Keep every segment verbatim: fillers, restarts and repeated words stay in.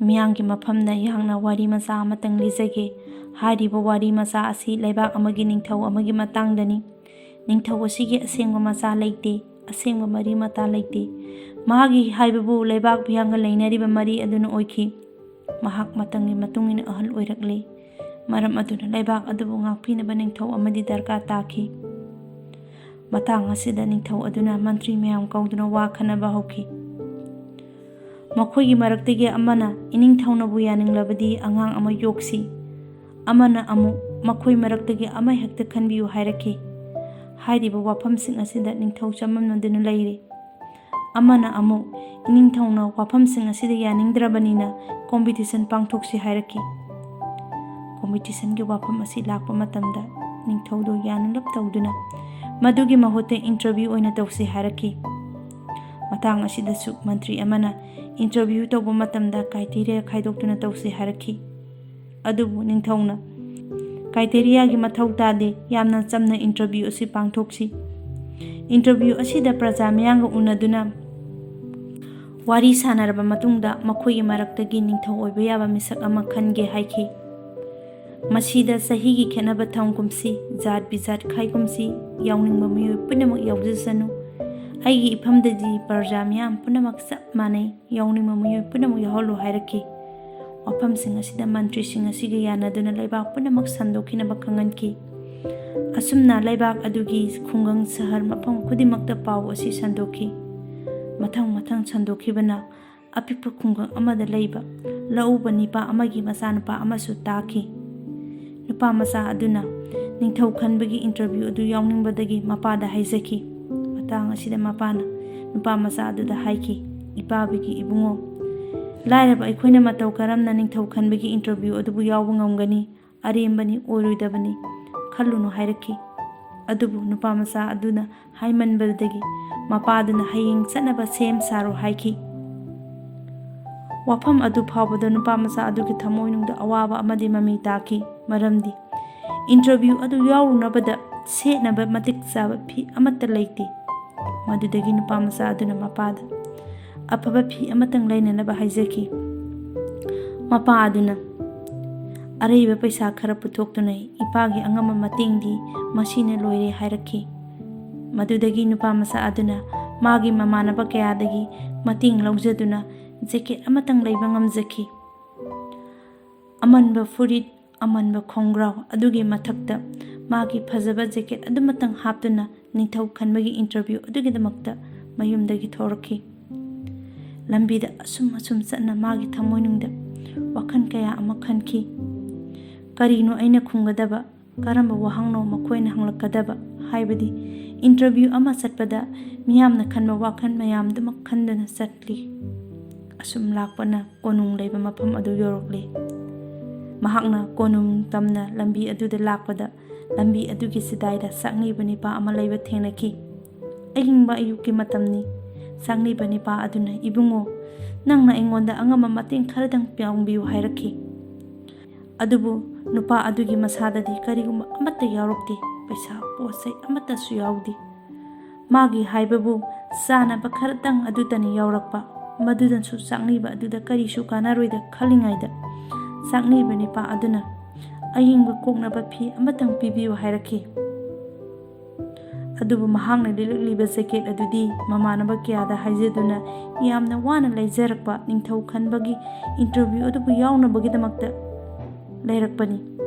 ꯃꯤꯌꯥꯝꯒꯤ ꯃꯐꯝꯗ ꯑꯩꯍꯥꯛꯅ ꯋꯥꯔꯤ ꯃꯆꯥ ꯑꯃꯇꯪ ꯂꯤꯖꯒꯦ꯫ ꯍꯥꯏꯔꯤꯕ ꯋꯥꯔꯤ ꯃꯆꯥ ꯑꯁꯤ ꯂꯩꯕꯥꯛ ꯑꯃꯒꯤ ꯅꯤꯡꯊꯧ ꯑꯃꯒꯤ ꯃꯇꯥꯡꯗꯅꯤ꯫ ꯅꯤꯡꯊꯧ ꯑꯁꯤꯒꯤ ꯑꯁꯦꯡꯕ ꯃꯆꯥ ꯂꯩꯇꯦ, ꯑꯁꯦꯡꯕ ꯃꯔꯤ ꯃꯇꯥ ꯂꯩꯇꯦ꯫ ꯃꯍꯥꯛꯀꯤ ꯍꯥꯏꯕꯕꯨ ꯂꯩꯕꯥꯛ ꯃꯤꯌꯥꯝꯒ ꯂꯩꯅꯔꯤꯕ ꯃꯔꯤ ꯑꯗꯨꯅ ꯑꯣꯏꯈꯤ꯫ ꯃꯍꯥꯛ ꯃꯇꯝꯒꯤ ꯃꯇꯨꯡ ꯏꯟꯅ ꯑꯍꯜ ꯑꯣꯏꯔꯛꯂꯦ꯫ ꯃꯔꯝ ꯑꯗꯨꯅ ꯂꯩꯕꯥꯛ ꯑꯗꯨꯕꯨ ꯉꯥꯛꯄꯤꯅꯕ ꯅꯤꯡꯊꯧ ꯑꯃꯗꯤ ꯗꯔꯀꯥꯔ ꯇꯥꯈꯤ꯫ ꯃꯇꯥꯡ ꯑꯁꯤꯗ ꯅꯤꯡꯊꯧ ꯑꯗꯨꯅ ꯃꯟꯇ꯭ꯔꯤ ꯃꯌꯥꯝ ꯀꯧꯗꯨꯅ ꯋꯥ ꯈꯟꯅꯕ ꯍꯧꯈꯤ꯫ ꯃꯈꯣꯏꯒꯤ ꯃꯔꯛꯇꯒꯤ ꯑꯃꯅ, "ꯏꯅꯤꯡꯊꯧꯅꯕꯨ ꯌꯥꯅꯤꯡꯂꯕꯗꯤ ꯑꯉꯥꯡ ꯑꯃ ꯌꯣꯛꯁꯤ"꯫ ꯑꯃꯅ ꯑꯃꯨꯛ, "ꯃꯈꯣꯏ ꯃꯔꯛꯇꯒꯤ ꯑꯃ ꯍꯦꯛꯇ ꯈꯟꯕꯤꯌꯨ" ꯍꯥꯏꯔꯛꯈꯤ꯫ ꯍꯥꯏꯔꯤꯕ ꯋꯥꯐꯝꯁꯤꯡ ꯑꯁꯤꯗ ꯅꯤꯡꯊꯧ ꯆꯃꯝꯅꯗꯨꯅ ꯂꯩꯔꯦ꯫ ꯑꯃꯅ ꯑꯃꯨꯛ, "ꯏꯅꯤꯡꯊꯧꯅ ꯋꯥꯐꯝꯁꯤꯡ ꯑꯁꯤꯗ ꯌꯥꯅꯤꯡꯗ꯭ꯔꯕꯅꯤꯅ ꯀꯣꯝꯄꯤꯇꯤꯁꯟ ꯄꯥꯡꯊꯣꯛꯁꯤ" ꯍꯥꯏꯔꯛꯈꯤ꯫ ꯀꯣꯝꯄꯤꯇꯤꯁꯟꯒꯤ ꯋꯥꯐꯝ ꯑꯁꯤ ꯂꯥꯛꯄ ꯃꯇꯝꯗ ꯅꯤꯡꯊꯧꯗꯨ ꯌꯥꯅꯤꯡꯂꯞ ꯇꯧꯗꯨꯅ ꯃꯗꯨꯒꯤ ꯃꯍꯨꯠꯇ ꯏꯟꯇꯔꯚ꯭ꯌꯨ ꯑꯣꯏꯅ ꯇꯧꯁꯤ ꯍꯥꯏꯔꯛꯈꯤ꯫ ꯃꯇꯥꯡ ꯑꯁꯤꯗꯁꯨ ꯃꯟꯇ꯭ꯔꯤ ꯑꯃꯅ ꯏꯟꯇꯔꯚ꯭ꯌꯨ ꯇꯧꯕ ꯃꯇꯝꯗ ꯀ꯭ꯔꯥꯏꯇꯦꯔꯤꯌꯥ ꯈꯥꯏꯗꯣꯛꯇꯨꯅ ꯇꯧꯁꯤ ꯍꯥꯏꯔꯛꯈꯤ꯫ ꯑꯗꯨꯕꯨ ꯅꯤꯡꯊꯧꯅ, "ꯀ꯭ꯔꯥꯏꯇꯦꯔꯤꯌꯥꯒꯤ ꯃꯊꯧ ꯇꯥꯗꯦ, ꯌꯥꯝꯅ ꯆꯝꯅ ꯏꯟꯇꯔꯚ꯭ꯌꯨ ꯑꯁꯤ ꯄꯥꯡꯊꯣꯛꯁꯤ꯫ ꯏꯟꯇꯔꯚ꯭ꯌꯨ ꯑꯁꯤꯗ ꯄ꯭ꯔꯖꯥ ꯃꯤꯌꯥꯝꯒ ꯎꯅꯗꯨꯅ ꯋꯥꯔꯤ ꯁꯥꯟꯅꯔꯕ ꯃꯇꯨꯡꯗ ꯃꯈꯣꯏꯒꯤ ꯃꯔꯛꯇꯒꯤ ꯅꯤꯡꯊꯧ ꯑꯣꯏꯕ ꯌꯥꯕ ꯃꯤꯁꯛ ꯑꯃ ꯈꯟꯒꯦ" ꯍꯥꯏꯈꯤ꯫ ꯃꯁꯤꯗ ꯆꯍꯤꯒꯤ ꯈꯦꯠꯅꯕ ꯊꯝꯒꯨꯝꯁꯤ, ꯖꯥꯠ ꯕꯤꯖꯥꯠ ꯈꯥꯏꯒꯨꯝꯁꯤ, ꯌꯥꯎꯅꯤꯡꯕ ꯃꯤꯑꯣꯏ ꯄꯨꯝꯅꯃꯛ ꯌꯥꯎꯖꯁꯅꯨ꯫ ꯑꯩꯒꯤ ꯏꯐꯝꯗꯗꯤ ꯄ꯭ꯔꯖꯥ ꯃꯤꯌꯥꯝ ꯄꯨꯝꯅꯃꯛ ꯆꯞ ꯃꯥꯟꯅꯩ, ꯌꯥꯎꯅꯤꯡꯕ ꯃꯤꯑꯣꯏ ꯄꯨꯝꯅꯃꯛ ꯌꯥꯎꯍꯜꯂꯨ ꯍꯥꯏꯔꯛꯈꯤ꯫ ꯋꯥꯐꯝꯁꯤꯡ ꯑꯁꯤꯗ ꯃꯟꯇ꯭ꯔꯤꯁꯤꯡ ꯑꯁꯤꯒ ꯌꯥꯅꯗꯨꯅ ꯂꯩꯕꯥꯛ ꯄꯨꯝꯅꯃꯛ ꯁꯟꯗꯣꯛꯈꯤꯅꯕ ꯈꯪꯍꯟꯈꯤ꯫ ꯑꯁꯨꯝꯅ ꯂꯩꯕꯥꯛ ꯑꯗꯨꯒꯤ ꯈꯨꯡꯒꯪ ꯁꯍꯔ ꯃꯐꯝ ꯈꯨꯗꯤꯡꯃꯛꯇ ꯄꯥꯎ ꯑꯁꯤ ꯁꯟꯗꯣꯛꯈꯤ꯫ ꯃꯊꯪ ꯃꯊꯪ ꯁꯟꯗꯣꯛꯈꯤꯕꯅ ꯑꯄꯤꯛꯄ ꯈꯨꯡꯒꯪ ꯑꯃꯗ ꯂꯩꯕ ꯂꯧꯎꯕ ꯅꯤꯄꯥ ꯑꯃꯒꯤ ꯃꯆꯥꯅꯨꯄꯥ ꯑꯃꯁꯨ ꯇꯥꯈꯤ꯫ ꯅꯨꯄꯥ ꯃꯆꯥ ꯑꯗꯨꯅ ꯅꯤꯡꯊꯧ ꯈꯟꯕꯒꯤ ꯏꯟꯇꯔꯚ꯭ꯌꯨ ꯑꯗꯨ ꯌꯥꯎꯅꯤꯡꯕꯗꯒꯤ ꯃꯄꯥꯗ ꯍꯥꯏꯖꯈꯤ꯫ ꯃꯇꯥꯡ ꯑꯁꯤꯗ ꯃꯄꯥꯅ ꯅꯨꯄꯥ ꯃꯆꯥ ꯑꯗꯨꯗ ꯍꯥꯏꯈꯤ, "ꯏꯄꯥꯕꯤꯒꯤ ꯏꯕꯨꯡꯉꯣ, ꯂꯥꯏꯔꯕ ꯑꯩꯈꯣꯏꯅ ꯃꯇꯧ ꯀꯔꯝꯅ ꯅꯤꯡꯊꯧ ꯈꯟꯕꯒꯤ ꯏꯟꯇꯔꯚ꯭ꯌꯨ ꯑꯗꯨꯕꯨ ꯌꯥꯎꯕ ꯉꯝꯒꯅꯤ? ꯑꯔꯦꯝꯕꯅꯤ, ꯑꯣꯏꯔꯣꯏꯗꯕꯅꯤ" ꯈꯜꯂꯨꯅꯨ ꯍꯥꯏꯔꯛꯈꯤ꯫ ꯑꯗꯨꯕꯨ ꯅꯨꯄꯥ ꯃꯆꯥ ꯑꯗꯨꯅ ꯍꯥꯏꯃꯟꯕꯗꯒꯤ ꯃꯄꯥꯗꯨꯅ ꯍꯌꯦꯡ ꯆꯠꯅꯕ ꯁꯦꯝ ꯁꯥꯔꯣ ꯍꯥꯏꯈꯤ꯫ ꯋꯥꯐꯝ ꯑꯗꯨ ꯐꯥꯎꯕꯗ ꯅꯨꯄꯥ ꯃꯆꯥ ꯑꯗꯨꯒꯤ ꯊꯃꯣꯏꯅꯨꯡꯗ ꯑꯋꯥꯕ ꯑꯃꯗꯤ ꯃꯃꯤ ꯇꯥꯈꯤ꯫ ꯃꯔꯝꯗꯤ ꯏꯟꯇꯔꯚ꯭ꯌꯨ ꯑꯗꯨ ꯌꯥꯎꯔꯨꯅꯕꯗ ꯁꯦꯠꯅꯕ ꯃꯇꯤꯛ ꯆꯥꯕ ꯐꯤ ꯑꯃꯠꯇ ꯂꯩꯇꯦ꯫ ꯃꯗꯨꯗꯒꯤ ꯅꯨꯄꯥ ꯃꯆꯥ ꯑꯗꯨꯅ ꯃꯄꯥꯗ ꯑꯐꯕ ꯐꯤ ꯑꯃꯇꯪ ꯂꯩꯅꯅꯕ ꯍꯥꯏꯖꯈꯤ꯫ ꯃꯄꯥ ꯑꯗꯨꯅ ꯑꯔꯩꯕ ꯄꯩꯁꯥ ꯈꯔ ꯄꯨꯊꯣꯛꯇꯨꯅ ꯏꯄꯥꯒꯤ ꯑꯉꯝꯕ ꯃꯇꯦꯡꯗꯤ ꯃꯁꯤꯅ ꯂꯣꯏꯔꯦ ꯍꯥꯏꯔꯛꯈꯤ꯫ ꯃꯗꯨꯗꯒꯤ ꯅꯨꯄꯥ ꯃꯆꯥ ꯑꯗꯨꯅ ꯃꯥꯒꯤ ꯃꯃꯥꯟꯅꯕ ꯀꯌꯥꯗꯒꯤ ꯃꯇꯦꯡ ꯂꯧꯖꯗꯨꯅ ꯖꯦꯀꯦꯠ ꯑꯃꯇꯪ ꯂꯩꯕ ꯉꯝꯖꯈꯤ꯫ ꯑꯃꯟꯕ ꯐꯨꯔꯤꯠ, ꯑꯃꯟꯕ ꯈꯣꯡꯒ꯭ꯔꯥꯎ ꯑꯗꯨꯒꯤ ꯃꯊꯛꯇ ꯃꯥꯒꯤ ꯐꯖꯕ ꯖꯦꯀꯦꯠ ꯑꯗꯨꯃꯇꯪ ꯍꯥꯞꯇꯨꯅ ꯅꯤꯡꯊꯧ ꯈꯟꯕꯒꯤ ꯏꯟꯇꯔꯚ꯭ꯌꯨ ꯑꯗꯨꯒꯤꯗꯃꯛꯇ ꯃꯌꯨꯝꯗꯒꯤ ꯊꯣꯔꯛꯈꯤ꯫ ꯂꯝꯕꯤꯗ ꯑꯁꯨꯝ ꯑꯁꯨꯝ ꯆꯠꯅ ꯃꯥꯒꯤ ꯊꯃꯣꯏꯅꯨꯡꯗ ꯋꯥꯈꯜ ꯀꯌꯥ ꯑꯃ ꯈꯟꯈꯤ꯫ ꯀꯔꯤꯅꯣ ꯑꯩꯅ ꯈꯨꯝꯒꯗꯕ? ꯀꯔꯝꯕ ꯋꯥꯍꯪꯅꯣ ꯃꯈꯣꯏꯅ ꯍꯪꯂꯛꯀꯗꯕ? ꯍꯥꯏꯕꯗꯤ ꯏꯟꯇꯔꯚ꯭ꯌꯨ ꯑꯃ ꯆꯠꯄꯗ ꯃꯤꯌꯥꯝꯅ ꯈꯟꯕ ꯋꯥꯈꯜ ꯃꯌꯥꯝꯗꯨꯃꯛ ꯈꯟꯗꯨꯅ ꯆꯠꯂꯤ꯫ ꯑꯁꯨꯝ ꯂꯥꯛꯄꯅ ꯀꯣꯅꯨꯡ ꯂꯩꯕ ꯃꯐꯝ ꯑꯗꯨ ꯌꯧꯔꯛꯂꯤ꯫ ꯃꯍꯥꯛꯅ ꯀꯣꯅꯨꯡ ꯇꯝꯅ ꯂꯝꯕꯤ ꯑꯗꯨꯗ ꯂꯥꯛꯄꯗ ꯂꯝꯕꯤ ꯑꯗꯨꯒꯤ ꯆꯤꯗꯥꯏꯗ ꯆꯥꯛꯅꯤꯕ ꯅꯤꯄꯥ ꯑꯃ ꯂꯩꯕ ꯊꯦꯡꯅꯈꯤ꯫ ꯑꯍꯤꯡꯕ ꯑꯌꯨꯛꯀꯤ ꯃꯇꯝꯅꯤ꯫ ꯆꯥꯛꯅꯤꯕ ꯅꯤꯄꯥ ꯑꯗꯨꯅ, "ꯏꯕꯨꯡꯉꯣ, ꯅꯪꯅ ꯑꯩꯉꯣꯟꯗ ꯑꯉꯝꯕ ꯃꯇꯦꯡ ꯈꯔꯗꯪ ꯄꯥꯡꯕꯤꯌꯨ" ꯍꯥꯏꯔꯛꯈꯤ꯫ ꯑꯗꯨꯕꯨ ꯅꯨꯄꯥ ꯑꯗꯨꯒꯤ ꯃꯁꯥꯗꯗꯤ ꯀꯔꯤꯒꯨꯝꯕ ꯑꯃꯠꯇ ꯌꯥꯎꯔꯛꯇꯦ꯫ ꯄꯩꯁꯥ, ꯄꯣꯠ ꯆꯩ ꯑꯃꯠꯇꯁꯨ ꯌꯥꯎꯗꯦ꯫ ꯃꯥꯒꯤ ꯍꯥꯏꯕꯕꯨ ꯆꯥꯅꯕ ꯈꯔꯇꯪ ꯑꯗꯨꯇꯅꯤ ꯌꯥꯎꯔꯛꯄ꯫ ꯃꯗꯨꯗꯁꯨ ꯆꯥꯛꯅꯤꯕ ꯑꯗꯨꯗ ꯀꯔꯤꯁꯨ ꯀꯥꯟꯅꯔꯣꯏꯗ ꯈꯜꯂꯤꯉꯩꯗ, ꯆꯥꯛꯅꯤꯕ ꯅꯤꯄꯥ ꯑꯗꯨꯅ ꯑꯌꯤꯡꯕ ꯀꯣꯛꯅꯕ ꯐꯤ ꯑꯃꯇꯪ ꯄꯤꯕꯤꯌꯨ ꯍꯥꯏꯔꯛꯈꯤ꯫ ꯑꯗꯨꯕꯨ ꯃꯍꯥꯛꯅ ꯂꯤꯠꯂꯛꯂꯤꯕ ꯖꯦꯀꯦꯠ ꯑꯗꯨꯗꯤ ꯃꯃꯥꯟꯅꯕ ꯀꯌꯥꯗ ꯍꯥꯏꯖꯗꯨꯅ ꯌꯥꯝꯅ ꯋꯥꯅ ꯂꯩꯖꯔꯛꯄ ꯅꯤꯡꯊꯧ ꯈꯟꯕꯒꯤ ꯏꯟꯇꯔꯚ꯭ꯌꯨ ꯑꯗꯨꯕꯨ ꯌꯥꯎꯅꯕꯒꯤꯗꯃꯛꯇ ꯂꯩꯔꯛꯄꯅꯤ꯫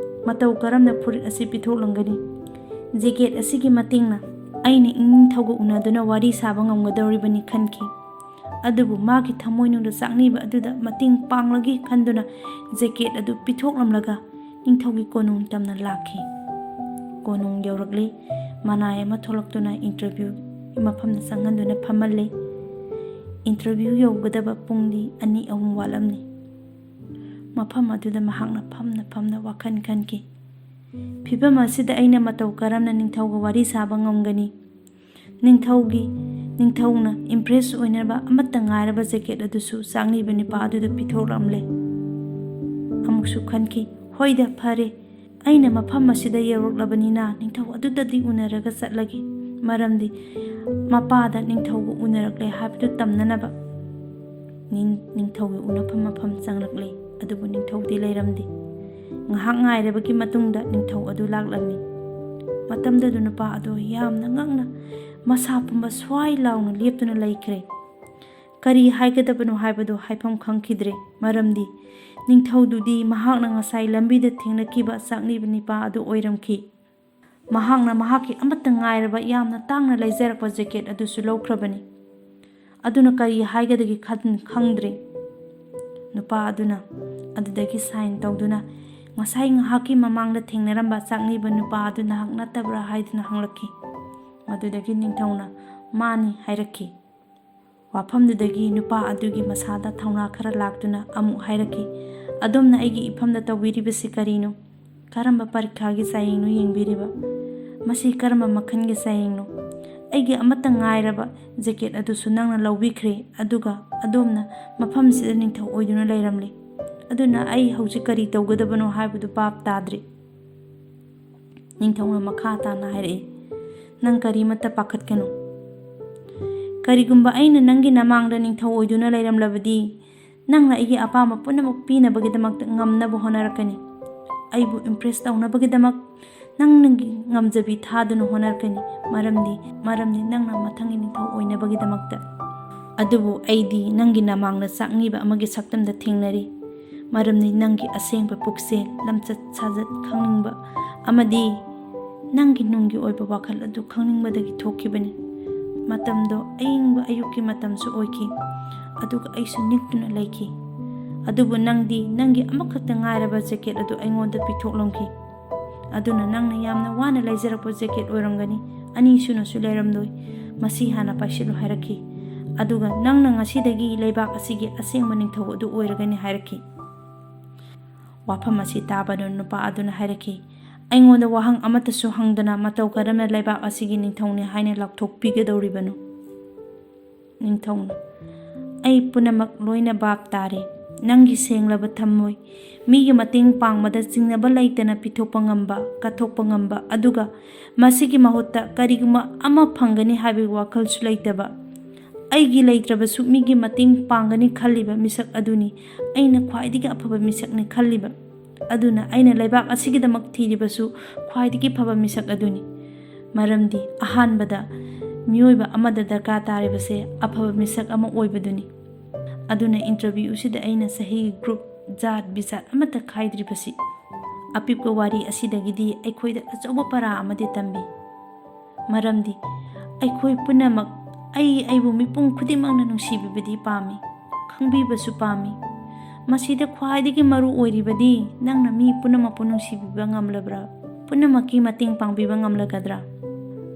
ꯃꯇꯧ ꯀꯔꯝꯅ ꯐꯨꯔꯤꯠ ꯑꯁꯤ ꯄꯤꯊꯣꯛꯂꯝꯒꯅꯤ? ꯖꯦꯀꯦꯠ ꯑꯁꯤꯒꯤ ꯃꯇꯦꯡꯅ ꯑꯩꯅ ꯏꯅꯤꯡꯊꯧꯒ ꯎꯅꯗꯨꯅ ꯋꯥꯔꯤ ꯁꯥꯕ ꯉꯝꯒꯗꯧꯔꯤꯕꯅꯤ ꯈꯟꯈꯤ꯫ ꯑꯗꯨꯕꯨ ꯃꯥꯒꯤ ꯊꯃꯣꯏꯅꯨꯡꯗ ꯆꯥꯛꯅꯤꯕ ꯑꯗꯨꯗ ꯃꯇꯦꯡ ꯄꯥꯡꯂꯒꯦ ꯈꯟꯗꯨꯅ ꯖꯦꯀꯦꯠ ꯑꯗꯨ ꯄꯤꯊꯣꯛꯂꯝꯂꯒ ꯅꯤꯡꯊꯧꯒꯤ ꯀꯣꯅꯨꯡ ꯇꯝꯅ ꯂꯥꯛꯈꯤ꯫ ꯀꯣꯅꯨꯡ ꯌꯧꯔꯛꯂꯤ꯫ ꯃꯅꯥꯏ ꯑꯃ ꯊꯣꯛꯂꯛꯇꯨꯅ ꯏꯟꯇꯔꯚ꯭ꯌꯨꯒꯤ ꯃꯐꯝꯗ ꯆꯪꯍꯟꯗꯨꯅ ꯐꯝꯍꯜꯂꯤ꯫ ꯏꯟꯇꯔꯚ꯭ꯌꯨ ꯌꯧꯒꯗꯕ ꯄꯨꯡꯗꯤ ꯑꯅꯤ ꯑꯍꯨꯝ ꯋꯥꯠꯂꯝꯂꯤ꯫ ꯃꯐꯝ ꯑꯗꯨꯗ ꯃꯍꯥꯛꯅ ꯐꯝꯅ ꯐꯝꯅ ꯋꯥꯈꯜ ꯈꯟꯈꯤ꯫ ꯐꯤꯚꯝ ꯑꯁꯤꯗ ꯑꯩꯅ ꯃꯇꯧ ꯀꯔꯝꯅ ꯅꯤꯡꯊꯧꯒ ꯋꯥꯔꯤ ꯁꯥꯕ ꯉꯝꯒꯅꯤ? ꯅꯤꯡꯊꯧꯒꯤ, ꯅꯤꯡꯊꯧꯅ ꯏꯝꯄ꯭ꯔꯦꯁ ꯑꯣꯏꯅꯕ ꯑꯃꯠꯇ ꯉꯥꯏꯔꯕ ꯖꯦꯀꯦꯠ ꯑꯗꯨꯁꯨ ꯆꯥꯛꯅꯤꯕ ꯅꯤꯄꯥ ꯑꯗꯨꯗ ꯄꯤꯊꯣꯛꯂꯝꯂꯦ꯫ ꯑꯃꯨꯛꯁꯨ ꯈꯟꯈꯤ, "ꯍꯣꯏꯗ, ꯐꯔꯦ, ꯑꯩꯅ ꯃꯐꯝ ꯑꯁꯤꯗ ꯌꯧꯔꯛꯂꯕꯅꯤꯅ ꯅꯤꯡꯊꯧ ꯑꯗꯨꯗꯗꯤ ꯎꯅꯔꯒ ꯆꯠꯂꯒꯦ, ꯃꯔꯝꯗꯤ ꯃꯄꯥꯗ ꯅꯤꯡꯊꯧꯒ ꯎꯅꯔꯛꯂꯦ ꯍꯥꯏꯕꯗꯨ ꯇꯝꯅꯅꯕ꯫" ꯅꯤꯡ-, ꯅꯤꯡꯊꯧꯒꯤ ꯎꯅꯐꯝ ꯃꯐꯝ ꯆꯪꯂꯛꯂꯦ꯫ ꯑꯗꯨꯕꯨ ꯅꯤꯡꯊꯧꯗꯤ ꯂꯩꯔꯝꯗꯦ꯫ ꯉꯥꯏꯍꯥꯛ ꯉꯥꯏꯔꯕꯒꯤ ꯃꯇꯨꯡꯗ ꯅꯤꯡꯊꯧ ꯑꯗꯨ ꯂꯥꯛꯂꯝꯃꯤ꯫ ꯃꯇꯝꯗꯨꯗ ꯅꯨꯄꯥ ꯑꯗꯨ ꯌꯥꯝꯅ ꯉꯛꯅ ꯃꯁꯥ ꯄꯨꯝꯕ ꯁ꯭ꯋꯥꯏ ꯂꯥꯎꯅ ꯂꯦꯞꯇꯨꯅ ꯂꯩꯈ꯭ꯔꯦ꯫ ꯀꯔꯤ ꯍꯥꯏꯒꯗꯕꯅꯣ ꯍꯥꯏꯕꯗꯨ ꯍꯥꯏꯐꯝ ꯈꯪꯈꯤꯗ꯭ꯔꯦ, ꯃꯔꯝꯗꯤ ꯅꯤꯡꯊꯧꯗꯨꯗꯤ ꯃꯍꯥꯛꯅ ꯉꯁꯥꯏ ꯂꯝꯕꯤꯗ ꯊꯦꯡꯅꯈꯤꯕ ꯆꯥꯛꯅꯤꯕ ꯅꯤꯄꯥ ꯑꯗꯨ ꯑꯣꯏꯔꯝꯈꯤ꯫ ꯃꯍꯥꯛꯅ ꯃꯍꯥꯛꯀꯤ ꯑꯃꯠꯇ ꯉꯥꯏꯔꯕ ꯌꯥꯝꯅ ꯇꯥꯡꯅ ꯂꯩꯖꯔꯛꯄ ꯖꯦꯀꯦꯠ ꯑꯗꯨꯁꯨ ꯂꯧꯈ꯭ꯔꯕꯅꯤ꯫ ꯑꯗꯨꯅ ꯀꯔꯤ ꯍꯥꯏꯒꯗꯒꯦ ꯈꯟ-, ꯈꯪꯗ꯭ꯔꯦ꯫ ꯅꯨꯄꯥ ꯑꯗꯨꯅ ꯑꯗꯨꯗꯒꯤ ꯁꯥꯏꯟ ꯇꯧꯗꯨꯅ, "ꯉꯁꯥꯏ ꯉꯥꯏꯍꯥꯛꯀꯤ ꯃꯃꯥꯡꯗ ꯊꯦꯡꯅꯔꯝꯕ ꯆꯥꯛꯅꯤꯕ ꯅꯨꯄꯥ ꯑꯗꯨ ꯅꯍꯥꯛ ꯅꯠꯇꯕ꯭ꯔꯥ?" ꯍꯥꯏꯗꯨꯅ ꯍꯪꯂꯛꯈꯤ꯫ ꯃꯗꯨꯗꯒꯤ ꯅꯤꯡꯊꯧꯅ "ꯃꯥꯅꯤ" ꯍꯥꯏꯔꯛꯈꯤ꯫ ꯋꯥꯐꯝꯗꯨꯗꯒꯤ ꯅꯨꯄꯥ ꯑꯗꯨꯒꯤ ꯃꯁꯥꯗ ꯊꯧꯅꯥ ꯈꯔ ꯂꯥꯛꯇꯨꯅ ꯑꯃꯨꯛ ꯍꯥꯏꯔꯛꯈꯤ, "ꯑꯗꯣꯝꯅ ꯑꯩꯒꯤ ꯏꯐꯝꯗ ꯇꯧꯕꯤꯔꯤꯕꯁꯤ ꯀꯔꯤꯅꯣ? ꯀꯔꯝꯕ ꯄꯔꯤꯈꯥꯒꯤ ꯆꯥꯌꯦꯡꯅꯣ ꯌꯦꯡꯕꯤꯔꯤꯕ? ꯃꯁꯤ ꯀꯔꯝꯕ ꯃꯈꯜꯒꯤ ꯆꯥꯌꯦꯡꯅꯣ? ꯑꯩꯒꯤ ꯑꯃꯠꯇ ꯉꯥꯏꯔꯕ ꯖꯦꯀꯦꯠ ꯑꯗꯨꯁꯨ ꯅꯪꯅ ꯂꯧꯕꯤꯈ꯭ꯔꯦ, ꯑꯗꯨꯒ ꯑꯗꯣꯝꯅ ꯃꯐꯝꯁꯤꯗ ꯅꯤꯡꯊꯧ ꯑꯣꯏꯗꯨꯅ ꯂꯩꯔꯝꯂꯦ꯫ ꯑꯗꯨꯅ ꯑꯩ ꯍꯧꯖꯤꯛ ꯀꯔꯤ ꯇꯧꯒꯗꯕꯅꯣ ꯍꯥꯏꯕꯗꯨ ꯚꯥꯞ ꯇꯥꯗ꯭ꯔꯦ꯫" ꯅꯤꯡꯊꯧꯅ ꯃꯈꯥ ꯇꯥꯅ ꯍꯥꯏꯔꯛꯏ, "ꯅꯪ ꯀꯔꯤꯃꯠꯇ ꯄꯥꯈꯠꯀꯅꯨ꯫ ꯀꯔꯤꯒꯨꯝꯕ ꯑꯩꯅ ꯅꯪꯒꯤ ꯅꯃꯥꯡꯗ ꯅꯤꯡꯊꯧ ꯑꯣꯏꯗꯨꯅ ꯂꯩꯔꯝꯂꯕꯗꯤ, ꯅꯪꯅ ꯑꯩꯒꯤ ꯑꯄꯥꯝꯕ ꯄꯨꯝꯅꯃꯛ ꯄꯤꯅꯕꯒꯤꯗꯃꯛꯇ ꯉꯝꯅꯕ ꯍꯣꯠꯅꯔꯛꯀꯅꯤ꯫ ꯑꯩꯕꯨ ꯏꯝꯄ꯭ꯔꯦꯁ ꯇꯧꯅꯕꯒꯤꯗꯃꯛ ꯅꯪꯒꯤ ꯉꯝꯖꯕꯤ ꯊꯥꯗꯨꯅ ꯍꯣꯠꯅꯔꯛꯀꯅꯤ, ꯃꯔꯝꯗꯤ, ꯃꯔꯝꯗꯤ ꯅꯪꯅ ꯃꯊꯪꯒꯤ ꯅꯤꯡꯊꯧ ꯑꯣꯏꯅꯕꯒꯤꯗꯃꯛꯇ꯫ ꯑꯗꯨꯕꯨ ꯑꯩꯗꯤ ꯅꯪꯒꯤ ꯅꯃꯥꯡꯗ ꯆꯥꯛꯅꯤꯕ ꯑꯃꯒꯤ ꯁꯛꯇꯝꯗ ꯊꯦꯡꯅꯔꯤ, ꯃꯔꯝꯗꯤ ꯅꯪꯒꯤ ꯑꯁꯦꯡꯕ ꯄꯨꯛꯆꯦꯜ, ꯂꯝꯆꯠ ꯁꯥꯖꯠ ꯈꯪꯅꯤꯡꯕ ꯑꯃꯗꯤ ꯅꯪꯒꯤ ꯅꯨꯡꯒꯤ ꯑꯣꯏꯕ ꯋꯥꯈꯜ ꯑꯗꯨ ꯈꯪꯅꯤꯡꯕꯗꯒꯤ ꯊꯣꯛꯈꯤꯕꯅꯤ꯫ ꯃꯇꯝꯗꯣ ꯑꯏꯪꯕ ꯑꯌꯨꯛꯀꯤ ꯃꯇꯝꯁꯨ ꯑꯣꯏꯈꯤ, ꯑꯗꯨꯒ ꯑꯩꯁꯨ ꯅꯤꯛꯇꯨꯅ ꯂꯩꯈꯤ꯫ ꯑꯗꯨꯕꯨ ꯅꯪꯗꯤ ꯅꯪꯒꯤ ꯑꯃꯈꯛꯇ ꯉꯥꯏꯔꯕ ꯖꯦꯀꯦꯠ ꯑꯗꯨ ꯑꯩꯉꯣꯟꯗ ꯄꯤꯊꯣꯛꯂꯝꯈꯤ꯫ ꯑꯗꯨꯅ ꯅꯪꯅ ꯌꯥꯝꯅ ꯋꯥꯅ ꯂꯩꯖꯔꯛꯄ ꯖꯦꯀꯦꯠ ꯑꯣꯏꯔꯝꯒꯅꯤ, ꯑꯅꯤꯁꯨꯅꯁꯨ ꯂꯩꯔꯝꯂꯣꯏ꯫ ꯃꯁꯤ ꯍꯥꯟꯅ ꯄꯥꯏꯁꯤꯜꯂꯨ" ꯍꯥꯏꯔꯛꯈꯤ꯫ ꯑꯗꯨꯒ "ꯅꯪꯅ ꯉꯁꯤꯗꯒꯤ ꯂꯩꯕꯥꯛ ꯑꯁꯤꯒꯤ ꯑꯁꯦꯡꯕ ꯅꯤꯡꯊꯧ ꯑꯗꯨ ꯑꯣꯏꯔꯒꯅꯤ" ꯍꯥꯏꯔꯛꯈꯤ꯫ ꯋꯥꯐꯝ ꯑꯁꯤ ꯇꯥꯕꯗ ꯅꯨꯄꯥ ꯑꯗꯨꯅ ꯍꯥꯏꯔꯛꯈꯤ, "ꯑꯩꯉꯣꯟꯗ ꯋꯥꯍꯪ ꯑꯃꯠꯇꯁꯨ ꯍꯪꯗꯅ ꯃꯇꯧ ꯀꯔꯝꯅ ꯂꯩꯕꯥꯛ ꯑꯁꯤꯒꯤ ꯅꯤꯡꯊꯧꯅꯤ ꯍꯥꯏꯅ ꯂꯥꯎꯊꯣꯛꯄꯤꯒꯗꯧꯔꯤꯕꯅꯣ?" ꯅꯤꯡꯊꯧꯅ, "ꯑꯩ ꯄꯨꯝꯅꯃꯛ ꯂꯣꯏꯅ ꯚꯥꯞ ꯇꯥꯔꯦ꯫ ꯅꯪꯒꯤ ꯁꯦꯡꯂꯕ ꯊꯝꯃꯣꯏ, ꯃꯤꯒꯤ ꯃꯇꯦꯡ ꯄꯥꯡꯕꯗ ꯆꯤꯡꯅꯕ ꯂꯩꯇꯅ ꯄꯤꯊꯣꯛꯄ ꯉꯝꯕ, ꯀꯠꯊꯣꯛꯄ ꯉꯝꯕ, ꯑꯗꯨꯒ ꯃꯁꯤꯒꯤ ꯃꯍꯨꯠꯇ ꯀꯔꯤꯒꯨꯝꯕ ꯑꯃ ꯐꯪꯒꯅꯤ ꯍꯥꯏꯕꯒꯤ ꯋꯥꯈꯜꯁꯨ ꯂꯩꯇꯕ, ꯑꯩꯒꯤ ꯂꯩꯇ꯭ꯔꯕꯁꯨ ꯃꯤꯒꯤ ꯃꯇꯦꯡ ꯄꯥꯡꯒꯅꯤ ꯈꯜꯂꯤꯕ ꯃꯤꯁꯛ ꯑꯗꯨꯅꯤ꯫ ꯑꯩꯅ ꯈ꯭ꯋꯥꯏꯗꯒꯤ ꯑꯐꯕ ꯃꯤꯁꯛꯅꯤ ꯈꯜꯂꯤꯕ꯫ ꯑꯗꯨꯅ ꯑꯩꯅ ꯂꯩꯕꯥꯛ ꯑꯁꯤꯒꯤꯗꯃꯛ ꯊꯤꯔꯤꯕꯁꯨ ꯈ꯭ꯋꯥꯏꯗꯒꯤ ꯐꯕ ꯃꯤꯁꯛ ꯑꯗꯨꯅꯤ꯫ ꯃꯔꯝꯗꯤ ꯑꯍꯥꯟꯕꯗ ꯃꯤꯑꯣꯏꯕ ꯑꯃꯗ ꯗꯔꯀꯥꯔ ꯇꯥꯔꯤꯕꯁꯦ ꯑꯐꯕ ꯃꯤꯁꯛ ꯑꯃ ꯑꯣꯏꯕꯗꯨꯅꯤ꯫ ꯑꯗꯨꯅ interview ꯁꯤꯗ ꯑꯩꯅ ꯆꯍꯤꯒꯤ group, ꯖꯥꯠ ꯕꯤꯖꯥꯠ ꯑꯃꯠꯇ ꯈꯥꯏꯗ꯭ꯔꯤꯕꯁꯤ ꯑꯄꯤꯛꯄ ꯋꯥꯔꯤ ꯑꯁꯤꯗꯒꯤꯗꯤ ꯑꯩꯈꯣꯏꯗ ꯑꯆꯧꯕ ꯄꯔꯥ ꯑꯃꯗꯤ ꯇꯝꯕꯤ꯫ ꯃꯔꯝꯗꯤ ꯑꯩꯈꯣꯏ ꯄꯨꯝꯅꯃꯛ, ꯑꯩ ꯑꯩꯕꯨ ꯃꯤꯄꯨꯝ ꯈꯨꯗꯤꯡꯃꯛꯅ ꯅꯨꯡꯁꯤꯕꯤꯕꯗꯤ ꯄꯥꯝꯃꯤ, ꯈꯪꯕꯤꯕꯁꯨ ꯄꯥꯝꯃꯤ꯫ ꯃꯁꯤꯗ ꯈ꯭ꯋꯥꯏꯗꯒꯤ ꯃꯔꯨ ꯑꯣꯏꯔꯤꯕꯗꯤ ꯅꯪꯅ ꯃꯤ ꯄꯨꯝꯅꯃꯛꯄꯨ ꯅꯨꯡꯁꯤꯕꯤꯕ ꯉꯝꯂꯕ꯭ꯔꯥ? ꯄꯨꯝꯅꯃꯛꯀꯤ ꯃꯇꯦꯡ ꯄꯥꯡꯕꯤꯕ ꯉꯝꯂꯒꯗ꯭ꯔꯥ?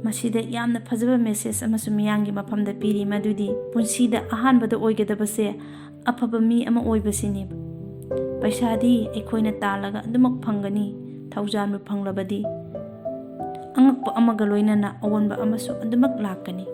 ꯃꯁꯤꯗ ꯌꯥꯝꯅ ꯐꯖꯕ message ꯑꯃꯁꯨ ꯃꯤꯌꯥꯝꯒꯤ ꯃꯐꯝꯗ ꯄꯤꯔꯤ, ꯃꯗꯨꯗꯤ ꯄꯨꯟꯁꯤꯗ ꯑꯍꯥꯟꯕꯗ ꯑꯣꯏꯒꯗꯕꯁꯦ ꯑꯐꯕ ꯃꯤ ꯑꯃ ꯑꯣꯏꯕꯁꯤꯅꯦꯕ꯫ ꯄꯩꯁꯥꯗꯤ ꯑꯩꯈꯣꯏꯅ ꯇꯥꯜꯂꯒ ꯑꯗꯨꯃꯛ ꯐꯪꯒꯅꯤ, ꯊꯧꯖꯥꯜꯕꯨ ꯐꯪꯂꯕꯗꯤ ꯑꯉꯛꯄ ꯑꯃꯒ ꯂꯣꯏꯅꯅ ꯑꯑꯣꯟꯕ ꯑꯃꯁꯨ ꯑꯗꯨꯃꯛ ꯂꯥꯛꯀꯅꯤ꯫